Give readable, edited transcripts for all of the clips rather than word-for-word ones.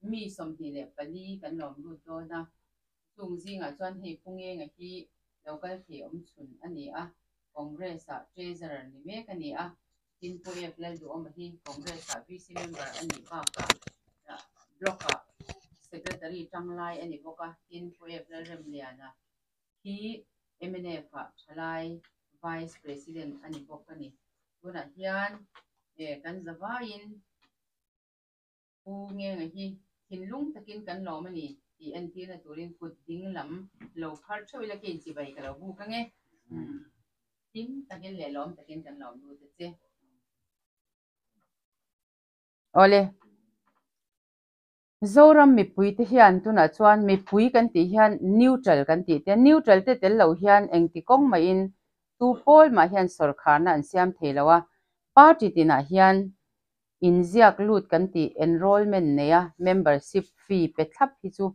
Mi 24 kan lawm lut dawn a, chung zingah chuan hei Pu Ngenga hi lo kal thei awm chhun a ni a, Congress-ah Treasurer ni mek a ni a, tin Pu F Lalduhawma hi Congress-ah VC member a nih bakah Block-ah Secretary tanglai a ni bawk a, tin Pu F Lalremliana hi MNF-ah thalai Vice President a ni bawk a ni. Tunah hian kan zavaiin Pu Ngenga hi thinlung takin kan lawm a ni tih entirna turin kut ding lam lo phar theuh ila kei chibai ka lo buk ange. Hlim takin leh lawm takin kan lawm lut a che. Awle. Zoram mipui te hian tunah chuan mipui kan tih hian neutral kan tih te, neutral te tel lo hian engti kawng mahin tu pawl mah hian sawrkharna an siam thei lo a, party tinah hian Inziak lut kan tih enrollment neia membership fee pe thlap hi chu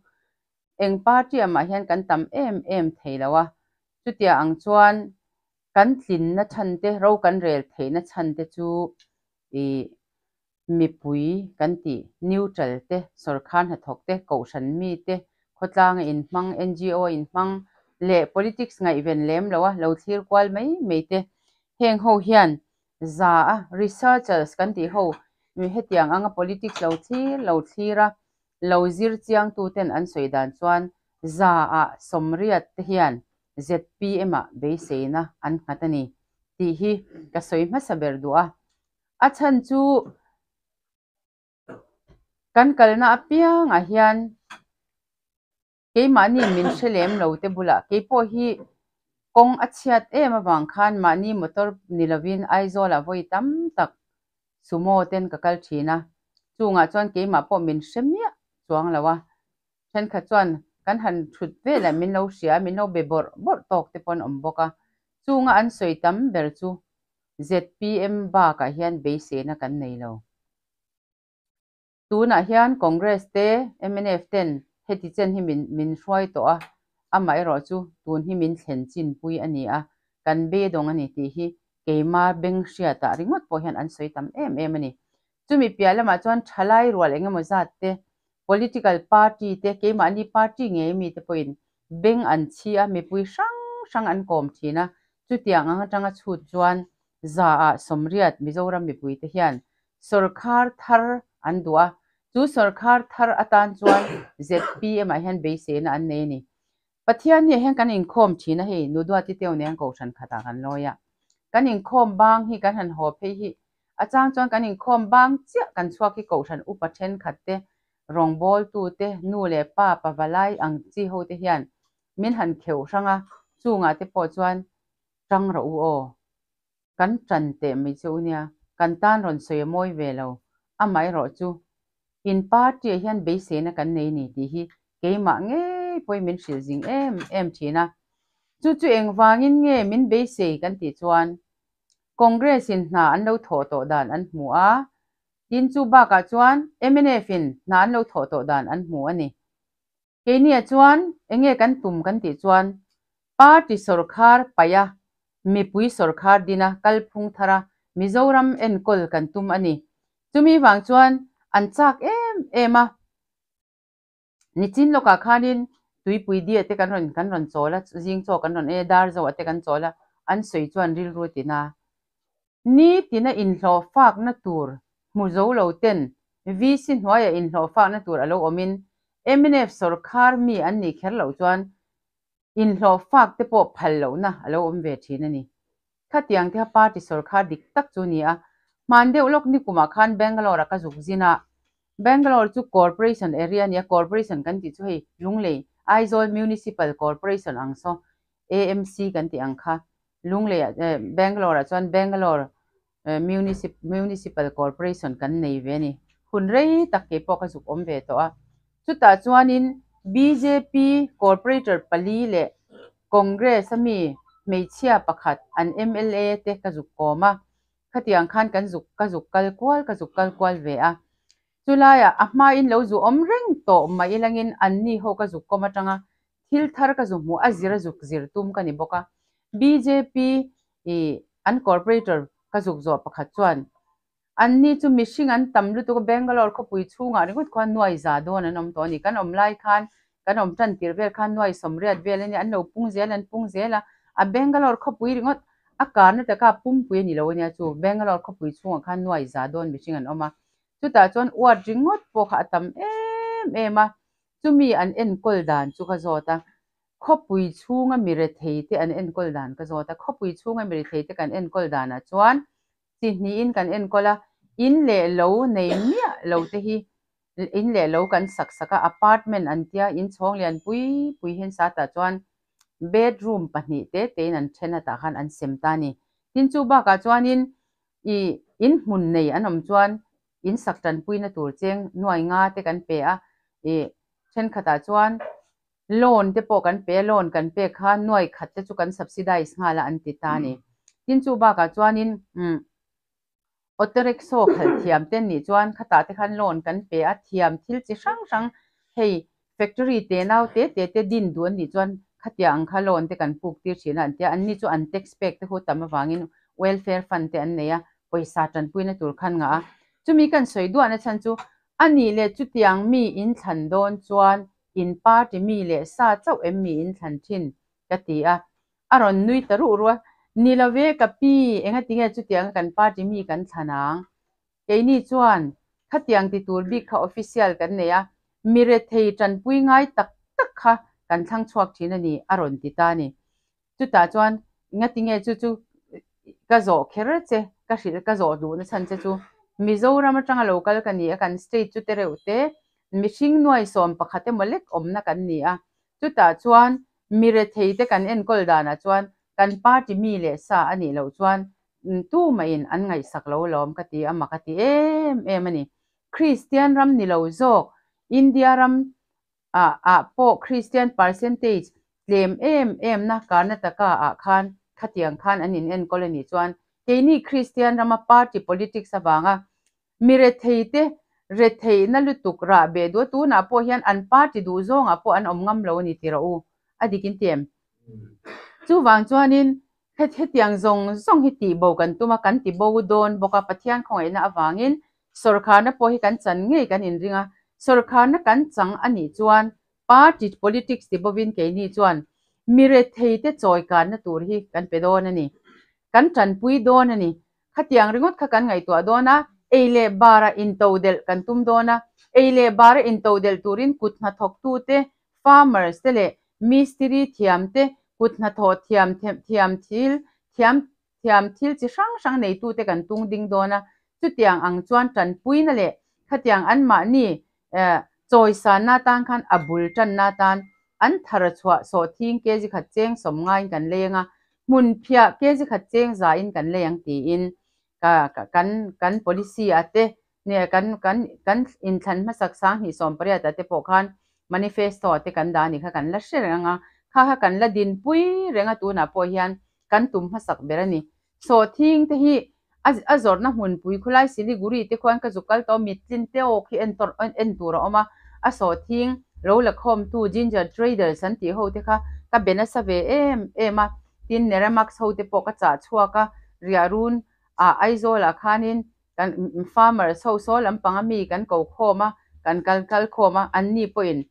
eng party ah mah hian kan tam em em thei lo a, chutia ang chuan kan tlinna chhan te, ro kan rel theihna chhan te chu ih mipui kan tih neutral te, sawrkhar hnathawk te, kohhran mi te, khawtlanga inhmang, NGO inhmang leh politics ngaihven lem lo a lo thlir kual mai mai te, heng ho hian Za a, researchers kan tih ho mi hetiang anga politics lo thlir lo thlir a, lo zir chiangtu ten an sawi dan chuan za ah 80 te hian zpm ah beiseina an nghat a ni tih hi ka sawi hmasa ber duh a. A chhan chu kan kalna apiangah hian Keimahni min hre lem lo te bulah keipawh hi kawng a chhiat em avang khan mahni motor ni lovin Aizawlah vawi tam tak sumo ten ka kal thin a, chungah chuan keimah pawh min hre miah chuang lo a, thenkhat chuan kan han thut velah min lo hria min lo be bawrh bawrh tawk te pawh an awm bawk a, chunga an sawi tam ber chu zpm bakah hian beiseina kan nei lo. Tunah hian Congress te, mnf ten heti chen hi min min hruai tawh a, amaherawh chu tun hi min thlen chin pui a ni a, kan beidawng a ni tih hi keima beng hriatah ringawt pawh hian an sawi tam em em a ni. Chumi piah lamah chuan thalai rual eng emaw zat te, political party te, keimahni party ngei mite pawhin beng an chhi a, mipui hrang hrang an kawm thin a, chutiang ang atanga chhut chuan 80% Mizoram mipuite hian sawrkhar thar an duh a, chu sawrkhar thar atan chuan zpm ah hian beiseina an nei a ni. Pathian hi ah hian kan inkhawm thin a hei, Nuduati Teu nen kohhran khatah kan lawi a, kan inkhawm bang hi kan han haw phei hi a chang chuan kan inkhawm bang chiah kan chhuak hi kohhran upa thenkhat te, rawngbawltu te, nu leh pa, pavalai ang chi ho te hian min han kheuh hrang a, chungah te pawh chuan Tang rawh u aw. Kan tan teh mai che u nia, kan tan rawn sawi a mawi ve lo. Amaherawh chu, in party ah hian beiseina kan nei ni tih hi keimah ngei pawhin min hrilh zing em em thin a. Chu chu engvangin nge min beisei kan tih chuan Congress in hna an lo thawh tawh dan an hmu a, tin chu bakah chuan mnf in hna an lo thawh tawh dan an hmu a ni. Keiniah chuan enge kan tum kan tih chuan party sawrkhar paih a, mipui sawrkhar din a, kalphung thar a, Mizoram enkawl kan tum a ni. Chumi vang chuan an chak em em a. Nichin lawkah khanin tuipui diah te kan rawn kan rawn chawl a, zing chaw kan rawn ei a, dar zoah te kan chawl a, an sawi chuan rilru tina Nitina inhlawhfakna tur hmu zo lo ten VC hnuaia inhlawhfakna tur a lo awmin mnf sawrkhar mi an nih kher loh chuan inhlawhfak te pawh phal lohna a lo awm ve thin a ni. Khatiang te kha party sawrkhar dik tak chu ni a, hman deuh lawk nikumah khan Bangalore-a ka zuk zin a, Bangalore chu Corporation area a ni a, Corporation kan tih chu hei Lunglei, Aizawl Municipal Corporation ang saw AMC kan tih ang kha Lungleiah Bangalore-ah chuan Bangalore Municipal Corporation kan nei ve a ni. Hun rei tak kei pawh ka zuk awm ve tawh a. Chutah chuanin bjp Corporator pali leh Congress a mi hmeichhia pakhat an mla te ka zuk kawm a. Khatiang khan kan zuk ka zuk kal kual ka zuk kal kual ve a. Chulaiah a hmain lo zu awm reng tawh mai ilangin anni ho ka zuk kawm atanga thil thar ka zu hmuh a zir a zuk zir tum ka ni bawk a. Bjp i an corporator ka zuk zawh pakhat chuan Anni chu mihring an tam lutuk a, Bangalore khawpui chhungah ringawt khuan nuai za dawn an awm tawh a ni. Kan awm lai khan, kan awm tan tir vel khan nuai sawmriat vel a nia, an lo pung zel, an pung zel a. A Bangalore khawpui ringawt a Karnataka pumpui a ni lo a nia chu, Bangalore khawpui chhungah khan nuai za dawn mihring an awm a. Chutah chuan uat ringawt pawh kha a tam em em a, chumi an enkawl dan chu ka zawt a. Khawpui chhunga mi rethei te an enkawl dan ka zawt a, khawpui chhunga mi rethei te kan enkawl danah chuan chi hnihin kan enkawl a, in leh lo nei miah lo te hi in leh lo kan sak sak a, apartment an tia in chhawng lian pui pui hian sa tah chuan bedroom pahnih te tein an then a tah khan an sem ta a ni. Tin chu bakah chuanin ih in hmun nei an awm chuan in sak tanpuina tur cheng nuai nga te kan pe a, ih thenkhatah chuan Loan te pawh kan pe a, loan kan pek kha nuai khat te chu kan subsidize nghal a an ti ta a ni. Tin chu bakah chuanin umm auto rickshaw khalh thiam te nih chuan khatah te khan loan kan pe a, thiam thil chi hrang hrang hei factory te nau te te te din duh an nih chuan khatia ang kha loan te kan puk tir thin a an ti a, anni chu an tax pek te hu tam avangin welfare fund te an nei a, pawisa tanpuina tur khan ngah a. Chumi kan sawi duahna chhan chu a nih leh chutiang mi in thlan dawn chuan In party mi leh sa chauh em mi in thlan thin? ka ti a, a rawn nui ta ruh ruh a, Ni lo ve ka pi, engatinge chutianga kan party mi kan thlan ang? Keini chuan khatiang ti tur bik kha official kan nei a, mi rethei tanpui ngai tak tak kha kan thlang chhuak thin a ni, a rawn ti ta a ni. Chutah chuan engatinge chu chu ka zawh kher che, ka hrilh ka zawh duhna chhan che chu Mizoram atanga lo kal ka ni a, kan state chu te reuh te, mihring nuai sawm pakhat emaw lek awmna kan ni a, chutah chuan mi rethei te kan enkawl danah chuan kan party mi leh sa a nih loh chuan tumahin an ngaihsak lo alawm ka ti a, mak a ti em em a ni. Kristian ram ni lo zawk India ram ah ah pawh Kristian percentage tlem em em na Karnataka ah khan khatiang khan an in enkawl a nih chuan keini Kristian rama party politics avanga mi rethei te retheihna lutuk rah beh duh a tunah pawh hian an party duh zawngah pawh an awm ngam lo a ni ti rawh u a dik in ti em? Chuvang chuanin hetiang zawng zawng hi tihbo kan tum a kan tibo dawn bawk a Pathian khawngaihna avangin Sawrkharna pawh hi kan chan ngei kan inring a, sawrkharna kan chang a nih chuan party politics ti bovin keini chuan mi retheite chawikanna tur hi kan pe dawn a ni. Kan tanpui dawn a ni. Khatiang ringawt kha kan ngaihtuah dawn a, ei leh bara intodelh kan tum dawn a, ei leh bara intodelh turin kut hnathawktute, farmers te leh mistiri thiamte, kut hnathawh thiam thiam thil thiam thiam thil chi hrang hrang neitute kan tung ding dawn a, chutiang ang chuan tanpuina leh khatiang anmahni chawisanna atan khan a bul tanna atan an thar chhuah sawhthing kg khat cheng sawm ngaiin kan lei ang a, hmun phiah kg khat cheng zain kan lei ang tiin ka kan kan policy ah te nge kan kan kan inthlan hmasak sanghnih sawmpariat ah te pawh khan manifesto ah te kan dah a nih kha kan la hre reng ang a, kha kha kan la dinpui reng a tunah pawh hian kan tum hmasak ber a ni. Sawhthing te hi a a zawrhna hmunpui khawlai Siliguri te khuan ka zuk kal tawh a, mittlin te awk hi en tawrh en tur a awm a, a sawhthing lo la khawmtu ginger traders an tih ho te kha ka be nasa ve em em a, tin Neramax ho te pawh ka chah chhuak a, Riahrun ah Aizawl ah khanin kan farmers ho saw lampang a mi kan ko khawm a, kan kal kal khawm a, anni pawhin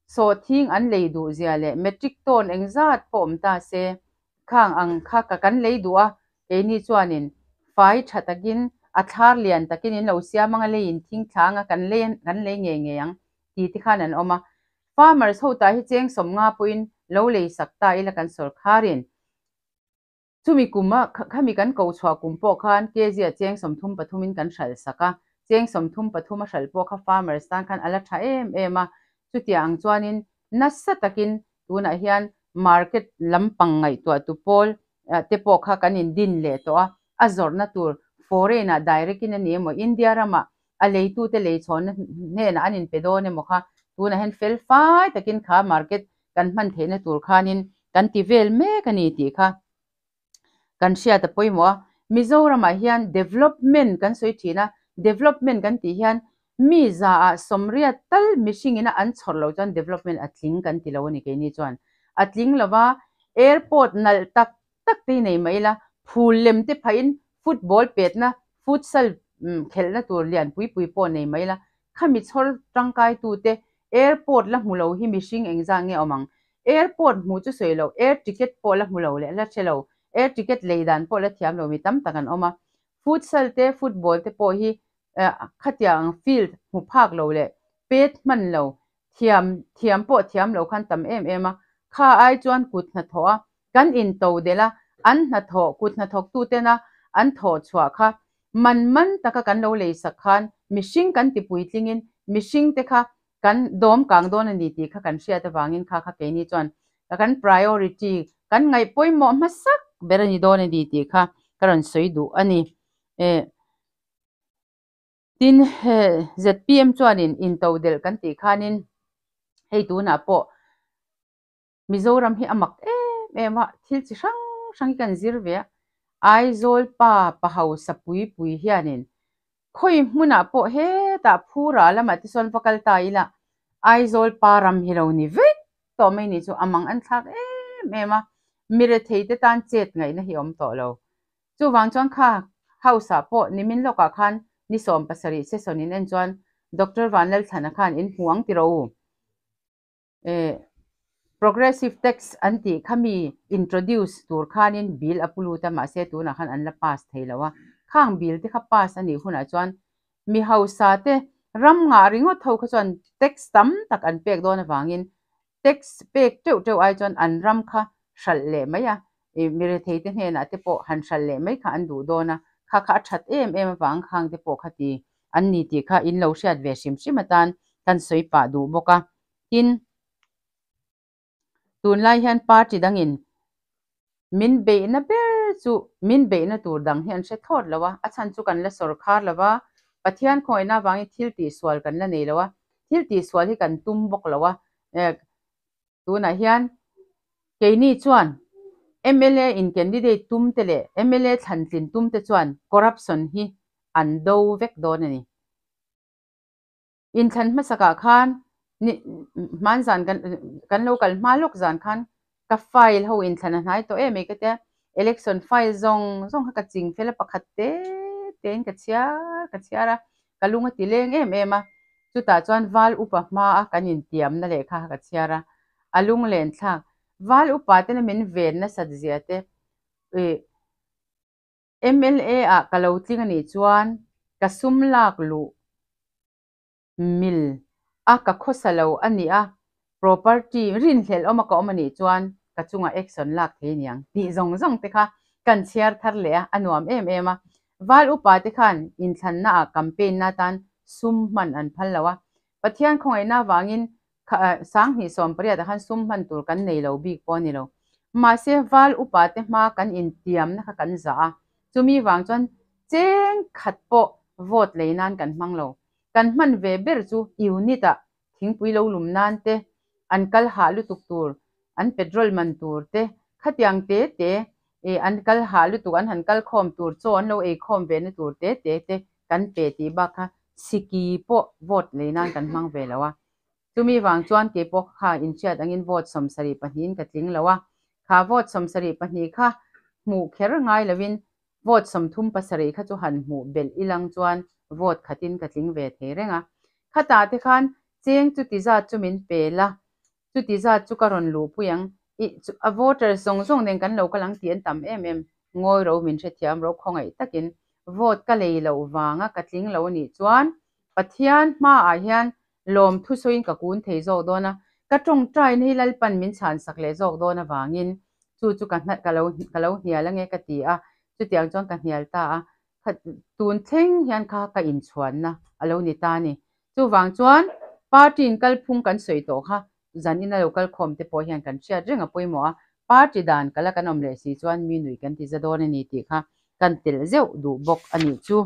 Sawhthing an lei duh zia leh metric ton engzat pawh awm ta se, khang ang kha ka kan lei duh a, keini chuanin fai tha takin a thlar lian takin in lo siam anga leiin thing thla anga kan lei kan lei ngei ngei ang ti te khan an awm a. Farmers ho tah hi cheng sawmnga pawhin lo lei sak ta ila kan sawrkharin Chumi kuma khami kan ko chhuah kum pawh khan kg ah cheng 33 in kan hralh sak a, cheng 33 a hralh pawh kha farmers tan khan a la tha em em a, chutiang ang chuanin nasa takin tunah hian market lampang ngaihtuah tu pawl te pawh kha kan in din leh tawh a, a zawrhna tur foreign ah direct in a ni emaw India ramah a leitute leichhawnna hnenah an inpe dawn emaw kha tunah hian fel fai takin kha market kan hman theihna tur khanin kan ti vel mek a ni tih kha kan hriat a pawimawh a. Mizoramah hian development kan sawi thin a, development kan tih hian mi zaah 80 tal mihringina an chhawr loh chuan development a tling kan ti lo a ni keini chuan. A tling lova airport nalh tak tak te hi nei mai ila, phul lem te phahin football petna, futsal khelhna tur lian pui pui pawh nei mai la, khami chhawr tangkaitute airport la hmu lo hi mihring engzah nge awm ang? Airport hmuh chu sawi lo, air ticket pawh la hmu lo leh la hre lo, air ticket lei dan pawh la thiam lo mi tam tak an awm a. Futsal te, football te pawh hi khatiang field hmu phak lo leh pet hman lo, thiam thiam pawh thiam lo khan tam em em a, kha ai chuan kut hnathawh a kan into delh a, an hnathawh kut hnathawktutena an thawh chhuah kha man man taka kan lo leisak khan mihring kan ti puitlingin mihringte kha kan dawm kang dawn a ni tih kha kan hriat avangin kha kha keini chuan kan priority kan ngaih pawimawh hmasak ber a ni dawn a ni tih kha ka rawn sawi duh a ni. Tin, zpm chuanin intodelh kan tih khanin hei tunah pawh Mizoram hi a mak em em a, thil chi hrang hrang hi kan zir ve a. Aizawl pa pa hausa pui pui hianin khawi hmunah pawh hetah Phura lamah te sawn va kal ta ila Aizawl pa ram hi lo ni vek tawh mai ni chu a mang an thlak em em a, mirethei te tan chet ngaihna hi a awm tawh lo. Chuvang chuan kha house ah pawh nimin lawkah khan ni 17 session in en chuan Doctor Vanlalthlana khan in hmu ang tiraw u? Eh, progressive tax an tih kha mi introduce tur khanin bill a pu lut a, mahse tunah khan an la pass thei lo a. Khang bill te kha pass a nih hunah chuan mi hausa te ram ngah ringawt ho kha chuan tax tam tak an pek dawn avangin tax pek teuh teuh ai chuan an ram kha hralh leh mai a, ih mirethei te hnenah te pawh han hralh leh mai kha an duh dawn a, kha kha a that em em avang khang te pawh kha ti an ni tih kha in lo hriat ve hrim hrim atan kan sawi pah duh bawk a. Tin, tunlai hian party dangin min beihna ber chu min beihna tur dang hi an hre thawt lo a, a chhan chu kan la sawrkhar lo va, Pathian khawngaihna avangin thil tihsual kan la nei lo a, thil tihsual hi kan tum bawk lo a, tunah hian keini chuan mla in candidate tum te leh mla thlantlin tum te chuan corruption hi an do vek dawn a ni. Inthlan hmasakah khan ni hman zan kan kan lo kal hma lawk zan khan ka file ho inthlan a hnai tawh em ei ka tia election file zawng zawng kha ka ching fel a pakhat te te in ka chhiar ka chhiar a ka lung a ti leng em em a chutah chuan val upa hma a kan intiamna lehkha kha ka chhiar a a lunglen thlak val upa tena min ven nasat zia te ih Mla ah ka lo tling a nih chuan ka sum lak luh mil a ka khawsa lo a nih a, property rinhlelh awm a ka awm a nih chuan ka chungah action lak thei a niang tih zawng zawng te kha kan chhiar thar leh a, a nuam em em a. Val upa te khan inthlanna ah campaign na atan sum hman an phal lo a, Pathian khawngaihna avangin 2018 ah khan sum hman tur kan nei lo bik pawh a ni lo. Mahse, val upa te hma kan intiamna kha kan zah a, chumi vang chuan cheng khat pawh vote lei nan kan hmang lo. Kan hman ve ber chu unit ah thingpui lo lum nan te, an kal hah lutuk tur, an petrol man tur te, khatiang te te, an kal hah lutuk, an han kal khawm tur, chaw an lo ei khawm ve na tur te te te kan pe tih bak kha siki pawh vote lei nan kan hmang ve lo a. Chumi vang chuan kei pawh kha inhriat angin vote 72 in ka tling lo a, kha vote 72 kha hmuh kher ngai lovin vote 37 kha chu han hmuh belh ilang chuan vote khatin ka tling ve thei reng a. Khatah te khan cheng chuti zat chu min pe la, chuti zat chu ka rawn luhpui ang, ih chu a voters zawng zawng nen kan lo kal ang tih an tam em em, ngawi ro min hrethiam ro khawngaih takin vote ka lei loh vanga ka tling lo anih chuan Pathian hmaah hian lawmthu sawiin ka kun thei zawk dawn a, ka tawngtaina hi Lalpan min chhansak leh zawk dawn avangin chu chu ka ka lo ka lo hnial ange ka ti a, chutiang chuan ka hnial ta a, kha tun thleng hian kha ka inchhuanna a lo ni ta a ni. Chuvang chuan party in kalphung kan sawi tawh kha zan ina lo kalkhawm te pawh hian kan hriat reng a pawimawh a, party dan kala kan awm leh si chuan mi nui kan ti za dawn a ni tih kha kan telh zeuh duh bawk a nih chu.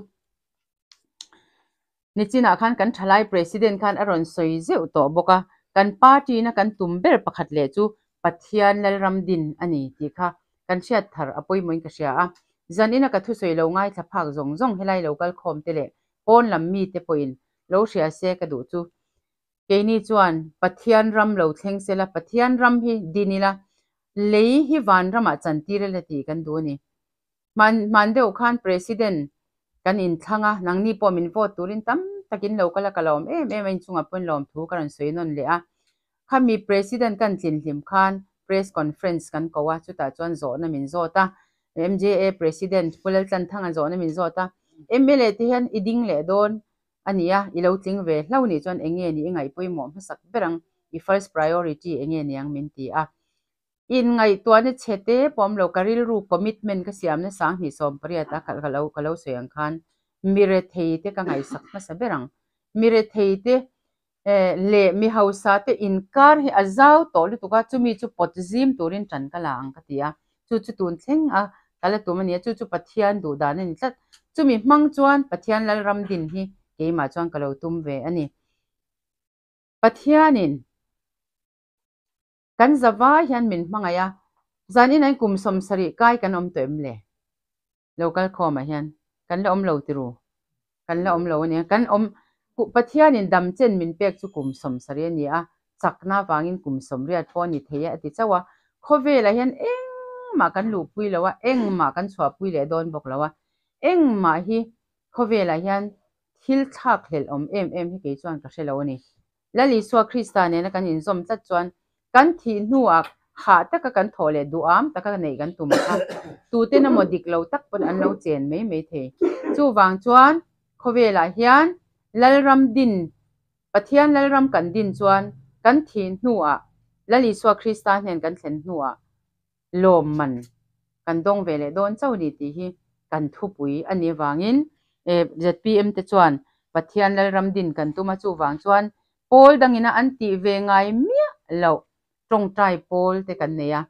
Nichinah khan kan thalai President khan a rawn sawi zeuh tawh bawk a, kan party ina kan tum ber pakhat leh chu Pathian Lalram din a ni tih kha kan hriat thar a pawimawhin ka hria a. Zan ina ka thusawi lo ngaithla phak zawng zawng helai lo kal khawm te leh pawn lam mite pawhin lo hria se ka duh chu keini chuan Pathian ram lo thleng sela, Pathian ram hi din ila, lei hi van ramah chantir ila tih kan duh a ni. Hman hman deuh khan President kan. Kan inthlang a, nangni pawh min vote turin tam takin lo kal a, ka lawm em em a, inchungah pawhin lawmthu ka rawn sawi nawn leh a. Khami President kan tlin hlim khan Press Conference kan ko a, chutah chuan zawhna min zawt a, MJA President Pu Laltlanthanga zawhna min zawt a, mla te hian i ding leh dawn a ni a, i lo tling ve hlo nih chuan eng nge ni i ngaihpawimawh hmasak ber ang, i first priority eng nge niang min ti a. Inngaihtuahna chhe te pawh awm lo, ka rilru commitment ka siamna 2018 a ka lo ka lo sawi ang khan mi rethei te ka ngaihsak hmasa ber ang. Mi rethei te leh mi hausa te inkar hi a zau tawh lutuk a, chumi chu pawt zim turin tan ka la ang ka ti a, chu chu tun thleng a ka la tum a ni a, chu chu Pathian duh dan a ni tlat. Chumi hmang chuan Pathian Lalram din hi keimah chuan ka lo tum ve a ni. Pathianin. Kan zavai hian min hmangaih a, zanin an kum 70 kai kan awm tawh em le? Lo kal khawmah hian kan la awm lo ti ru? Kan la awm lo a nia. Kan awm, Pathianin dam chen min pek chu kum 70 a ni a, chakna avangin kum 80 pawh a ni thei e a ti chauh a. Khawvelah hian engmah kan luhpui lo a, engmah kan chhuahpui leh dawn bawk lo a. Engmah hi khawvelah hian thil thlak hlelh awm em em hi kei chuan ka hre lo a ni. Lal Isua Krista nena kan inzawm tlat chuan kan thih hnuah hah taka kan thawh leh duham taka neih kan tum kha tuten emaw dik lo tak pawn an lo chen mai mai thei. Chuvang chuan khawvelah hian Lalram din, Pathian Lalram kan din chuan kan thih hnuah Lal Isua Krista hnen kan thlen hnuah lawmman kan dawng ve leh dawn chauh ni tih hi kan thupui a nih avangin zpm te chuan Pathian Lalram din kan tum a, chuvang chuan pawl dangina an tih ve ngai miah loh tawngtai pawl te kan nei a.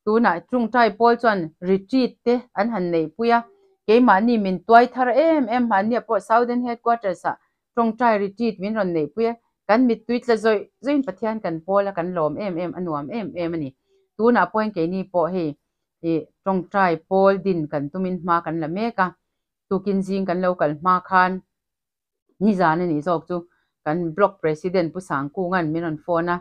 Tunah tawngtai pawl chuan retreat te an han neihpui a, keimahni min tuai thar em em hmannia pawh Southern Headquarters ah Tawngtai retreat min rawn neihpui a, kan mittui tla zawih zawihin Pathian kan pawl a, kan lawm em em, a nuam em em a ni. Tunah pawhin keini pawh hei ih tawngtai pawl din kan tumin hma kan la mek a, tukin zing kan lo kal hma khan nizan a nih zawk chu kan Block President Pu Sangkunga'n min rawn phone a,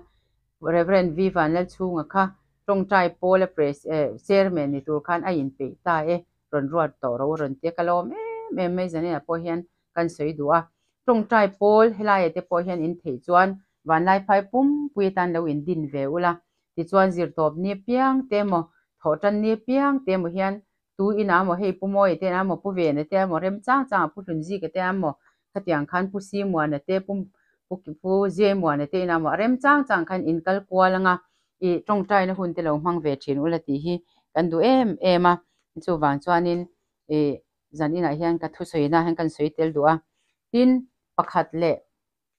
Rev. V Vanlalchhunga kha tawngtai pawl a pres eh chairman ni tur khan a inpeih ta e, rawn ruat tawh ro a rawn ti a, ka lawm em em mai zaninah pawh hian kan sawi duh a. Tawngtai pawl helaiah te pawh hian in theih chuan vanlaiphai pumpui atan lo in din ve ula, tichuan zirtawp ni apiang te emaw, thawhtan ni apiang te emaw hian tu inah emaw hei Pu Mawia te inah emaw, Pu Vena te emaw, Remchang changah Pu Hlunzika te emaw, khatiang khan Pu Simuana te, Pu Pu Ziemuana te inah emaw a remchang chang khan in kal kual anga i tawngtaina hun te lo hmang ve thin ula tih hi kan duh em em a. Chuvang chuanin i zan inah hian ka thusawiina hian kan sawi tel duh a, tin pakhat leh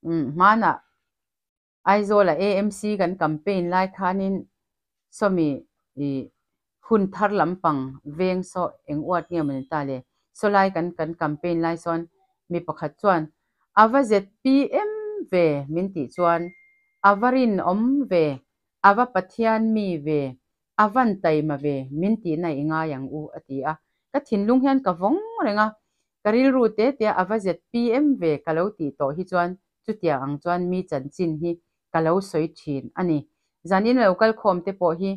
hmanah Aizawla AMC kan campaign lai khanin sawmi i hun thar lampang veng saw eng uat nge mawni ta le, sawlai kan kan campaign lai sawn mi pakhat chuan a va zpm ve min tih chuan a va rinawm ve, a va Pathian mi ve A van taima ve, min tihna i ngai ang u, a ti a. Ka thinlung hian ka vawng reng a, ka rilru te tea a va zpm ve ka lo tih tawh hi chuan chutiang ang chuan mi chanchin hi ka lo sawi thin a ni. Zanin lo kal khawm te pawh hi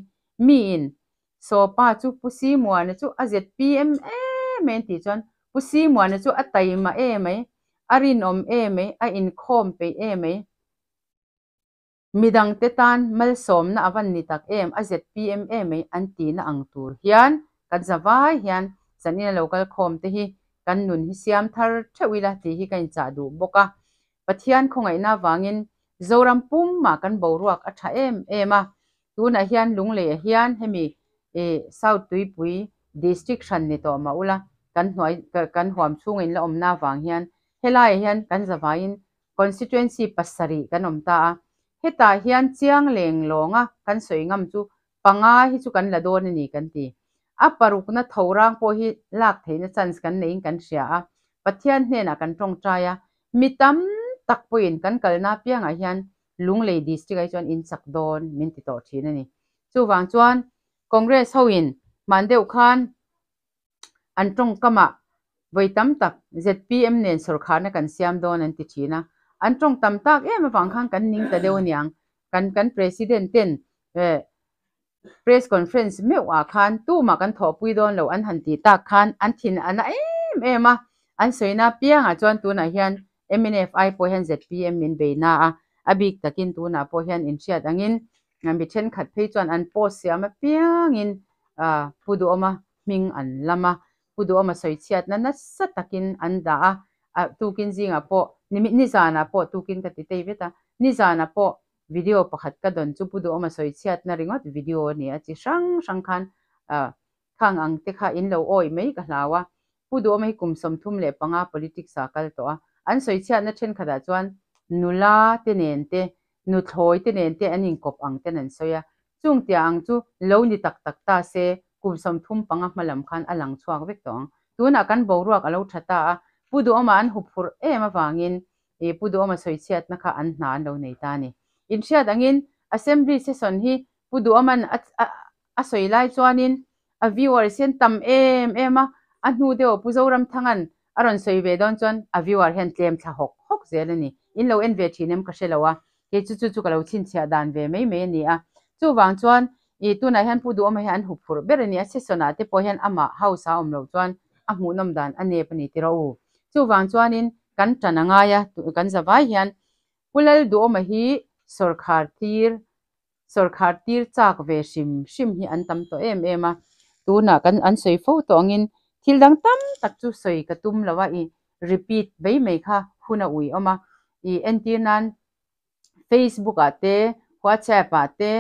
miin Sawpa chu Pu Simuana chu a zpm em mai an tih chuan Pu Simuana chu a taima em mai, a rinawm em mai, a inkhawm peih em mai. Midangte tan malsawmna a van ni tak em, a zpm em ei an tihna ang tur hian kan zavai hian zanina lo kal khawm te hi kan nun hi siam thar theuh ila tih hi ka inchah duh bawk a. Pathian khawngaihna avangin Zoram pumah kan boruak a tha em em a, tunah hian Lungleiah hian hemi South Tuipui District hran ni tawh mah ula kan hnuai kan huam chhunga in la awmna avang hian helaiah hian kan zavaiin Constituency pasarih kan awm ta a, hetah hian chiang leng lawnga kan sawi ngam chu panga hi chu kan la dawn a ni kan ti. A parukna tho rang pawh hi lak theihna chance kan neiin kan hria a, Pathian hnenah kan tawngtai a, mi tam tak pawhin kan kalna apiangah hian Lunglei District ah hi chuan in chak dawn min ti tawh thin a ni. Chuvang chuan Congress hoin hman deuh khan An tawngkamah vawi tam tak zpm nen sawrkharna kan siam dawn an ti thin a, an tawng tam tak em avang khan kan ning ta deuh aniang. Kan kan President ten press conference meuh ah khan tumah kan thawhpui dawn lo an han tih tak khan an thin a na em em a, An sawina piangah chuan tunah hian mnf ai pawh hian zpm min bei na a, a bik takin tunah pawh hian inhriat angin mi thenkhat phei chuan an post siam apiangin Pu Duhawma hming an lam a, Pu Duhawma sawichhiatna nasa takin an dah a, a tukin zingah pawh nizanah pawh tukin ka ti tei vet a, nizanah pawh video pakhat ka dawn chu Pu Duhawma sawichhiatna ringawt video a ni a, chi hrang hrang khan Khang ang te kha in lo awih mai ka hlau a. Pu Duhawma hi kum 35 politics ah kal tawh a. An sawichhiatna thenkhatah chuan nula te nen te, nuthlawi te nen te an inkawp ang ten an sawi a. Chung tia ang chu lo ni tak tak ta se kum 35 hma lam khan a lang chhuak vek tawh ang. Tunah kan boruak a lo tha ta a, Pu Duhawma an huphurh em avangin Pu Duhawma sawichhiatna kha an hna an lo nei ta a ni. Inhriat angin Assembly session hi Pu Duhawma'n a A sawi lai chuanin a viewers hian tam em em a, a hnu deuh Pu Zoramthanga'n a rawn sawi ve dawn chuan a viewer hian tlem thla hawk hawk zel a ni. In lo en ve thin em ka hre lo a, kei chu chu chu ka lo chhinchhiah dan ve mai mai a ni a. Chuvang chuan i tunah hian Pu Duhawma hi an huphurh ber a ni a, session ah te pawh hian amah house ah a awm loh chuan a hmuhnawm dan a nep a ni tiraw u. Chuvang chuanin kan tan a ngai a, kan zavai hian Pu Lalduhawma hi sawrkhar tir Sawrkhar tir chak ve hrim hrim hi an tam tawh em em a, tunah kan an sawi fo tawh angin thil dang tam tak chu sawi ka tum lo a, i repeat mai mai kha hun a ui awm a, i entir nan Facebook ah te, WhatsApp ah te,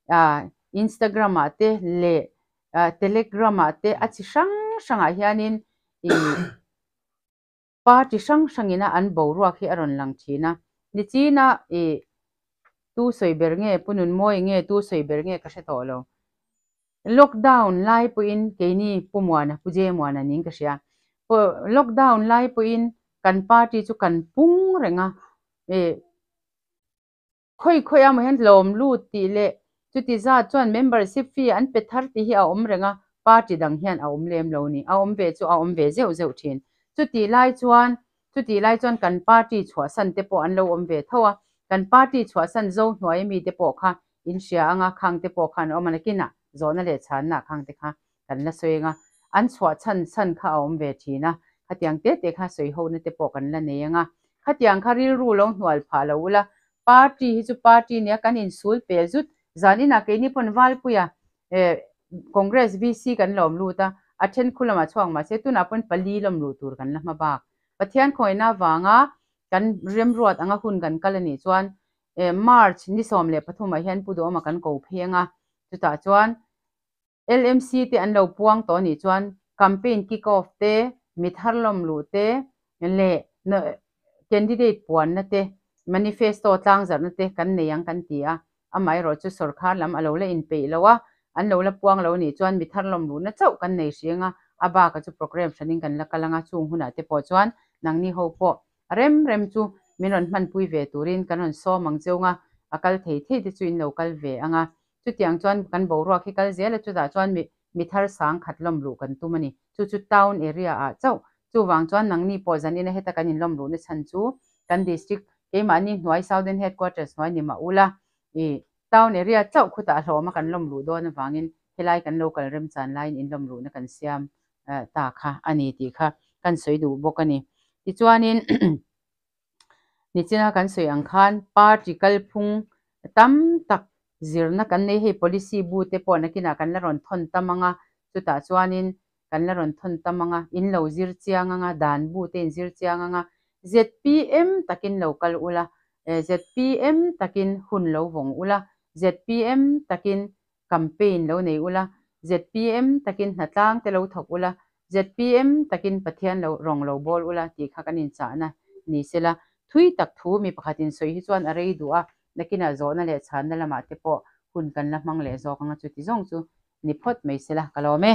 ah Instagram ah te leh Telegram ah te a chi hrang hrang ah hianin i Party hrang hrangina an boruak hi a rawn lang thin a, nichina i tu sawi ber nge, Pu Nunmawi nge tu sawi ber nge ka hre tawh lo. Lockdown lai pawhin keini Pu Muana, Pu J Muana niin ka hria, lockdown lai pawhin kan party chu kan pung reng a, i Khawi khawi a maw hian lawm lut tih leh chuti zat chuan membership fee an pe thar tih hi a awm reng a, party dang hian a awm lem lo ni. A awm ve chu a awm ve zeuh zeuh thin. Chutih lai chuan chutih lai chuan kan party chhuahsan te pawh an lo awm ve tho a, kan party chhuahsan zo hnuai ami te pawh kha in hria anga khang te pawh khan a awm a, nakinah zawhna leh chhanna khang te kha kan la sawi anga an chhuah chhan chhan kha a awm ve thin a, khatiang te te kha sawi hona te pawh kan la nei anga Khatiang kha rilru lo hnual phah lo ula, party hi chu party nia kan insul pel zut, zan inah keini pawn Valpuia eh Congress VC kan lawm lut a, a then khu lamah chhuak mahse tunah pawn pali lawm luh tur kan la hma bak. Pathian khawina vanga kan remruat anga hun kan kal anih chuan eh March ni 13 ah hian Pu Duhawma kan ko phei anga, chutah chuan LMC te an lo puang tawh anih chuan campaign kick off te, mi thar lawm luh te leh candidate puanna te, manifesto tlangzarhna te kan nei ang kan ti a, amaherawh chu sawrkhar lam a lo la inpeih lo a, an lo la puang lo anih chuan mi thar lawm luhna chauh kan nei hri anga a baka chu programme hranin kan la kal anga chung hunah te pawh chuan nangni ho pawh a rem rem chu min rawn hmanpui ve turin kan rawn sawm ang cheu anga a kal thei thei te chu in lo kal ve anga Chutiang chuan kan boruak hi kal zel a, chutah chuan mi mi thar sang khat lawm luh kan tum a ni. Chu chu town area ah chauh. Chuvang chuan nangni pawh zanina heta kan inlawm luhna chhan chu kan district keimahni hnuai Southern Headquarters hnuai ni mah ula i town area chauh khutah hlawma kan lawm luh dawn avangin helai kan lo kal remchan laiin inlawm luhna kan siam ta kha a ni tih kha kan sawi duh bawk a ni. Tichuanin Nichina kan sawi ang khan party kalphung tam tak zirna kan nei hei policy bu te pawh nakinah kan la rawn thawn tam ang a, chutah chuanin kan la rawn thawn tam ang a, in lo zir chiang ang a, dan bu te in zir chiang ang a, zpm takin lo kal ula, zpm takin hun lo vawng ula, zpm takin campaign lo nei ula, zpm takin hnatlang te lo thawk ula, zpm takin Pathian lo rawng lo bawl ula tih kha kan inchahna ni sela. Thui tak thu mi pakhat insawi hi chuan a rei duh a, nakinah zawhna leh chhanna lamah te pawh hun kan la hmang leh zawk anga chuti zawng chu ni phawt mai sela ka lawm e.